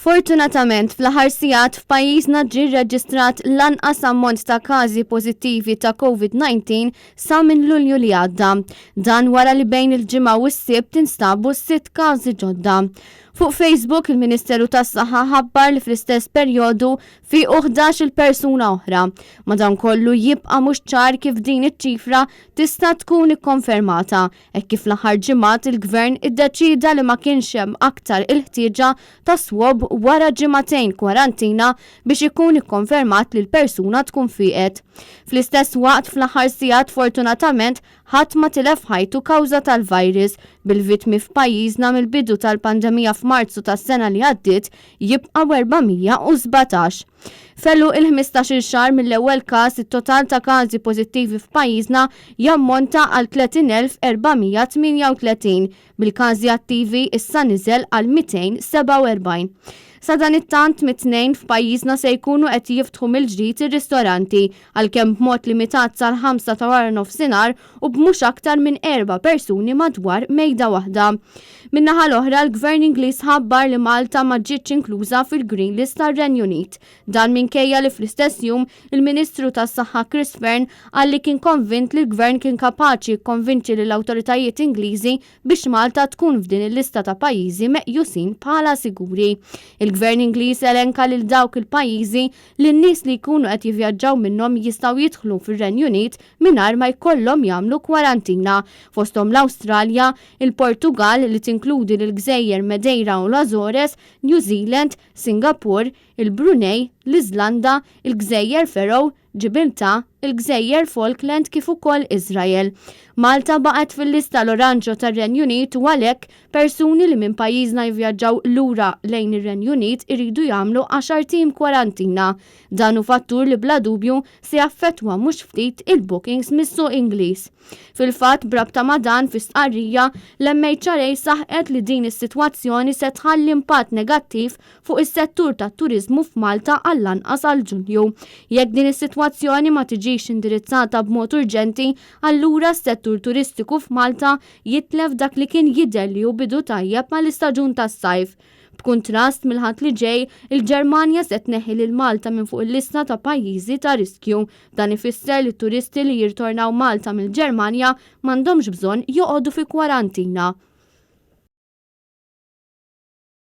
Fortunatament, fl-aħħar sigħat f'pajjiżna ġie rreġistrat l-anqas ammont ta' każi pożittivi ta' COVID-19 sa minn Lulju li għadda. Dan wara li bejn il-Ġimgħa u s-Sibt instabu sitt każi ġodda. Fuq Facebook, il-Ministeru tas-Saħħa ħabbar li fl-istess perjodu fiequ 11-il persuna oħra. Madankollu jibqa' mhux ċar kif din iċ-ċifra tista' tkun ikkonfermata hekk kif fl-aħħar ġimgħat il-Gvern iddeċieda li ma kienx hemm aktar il-ħtieġa ta' swab wara ġimagħtejn kwarantina biex ikun ikkonfermat li l-persuna tkun fieqet. Fl-istess waqt fl-aħħar sigħat fortunatament ħadd ma tilef ħajtu kawża tal-virus, bil-vittmi f'pajjiżna mill-bidu tal-pandemija f'Marzu tas-sena li għaddiet jibqgħu 417. F'għeluq il-ħmistax-il xahar mill-ewwel każ, it-total ta' każi pożittivi f'pajjiżna jammonta għal 30,438, bil-każi attivi issa niżel għal 247. Sadanittant, mit-Tnejn f'pajjiżna se jkunu qed jiftħu mill-ġdid ir-ristoranti, għalkemm b'mod limitat sal-ħamsa ta' waranofsinhar u b'mhux aktar minn erba' persuni madwar mejda waħda. Min-naħa l-oħra, l-Gvern Ingliż ħabbar li Malta ma ġietx inkluża fil-Green List tar-Renju Unit. Dan minkejja li fl-istess jum, il-Ministru tas-Saħħa Chris Fearne qal li kien konvint li l-Gvern kien kapaċi jikkonvinċi lill-awtoritajiet Ingliżi biex Malta tkun f'din il-lista ta' pajjiżi meqjusin bħala siguri. Il-Gvern Ingliż elenka lil dawk il-pajjiżi li n-nies li jkunu qed jivvjaġġaw minnhom jistgħu jidħlu fir-Renju Unit mingħajr ma jkollhom jagħmlu kwarantina, fosthom l-Awstralja, il-Portugall li tinkludi lill-gżejjer Madeira u l-Azores, New Zealand, Singapore, il-Brunei, l-Iżlanda, il-Gżejjer Faroe, Ġibiltà, il-Gżejjer Falkland kif ukoll Iżrael. Malta baqgħet fil-lista l-oranġo tar-Renju Unit u għalhekk persuni li minn pajjiżna jivvjaġġaw lura lejn ir-Renju Unit iridu jagħmlu għaxart ijiem kwarantina. Dan hu fattur li bla dubju se jaffettwa mhux ftit il-bookings mis-suq Ingliż. Fil-fatt, b'rabta ma' dan, fi stqarrija, l-MHRA saħqet li din is-sitwazzjoni se tħalli impatt negattiv fuq is-settur tat-turiżmu f'Malta għall-anqas għal Ġunju. Jekk din is-sitwazzjoni ma tiġix indirizzata b'mod urġenti, allura s-settur turistiku f'Malta jitlef dak li kien jidher li hu bidu tajjeb mal-istaġun tas-sajf. B'kuntrast, mill-Ħadd li ġej, il-Ġermanja se tneħħi lil Malta minn fuq il-lista ta' pajjiżi ta' riskju. Dan ifisser li t-turisti li jirtornaw Malta mill-Ġermanja m'għandhomx bżonn joqogħdu fi kwarantina.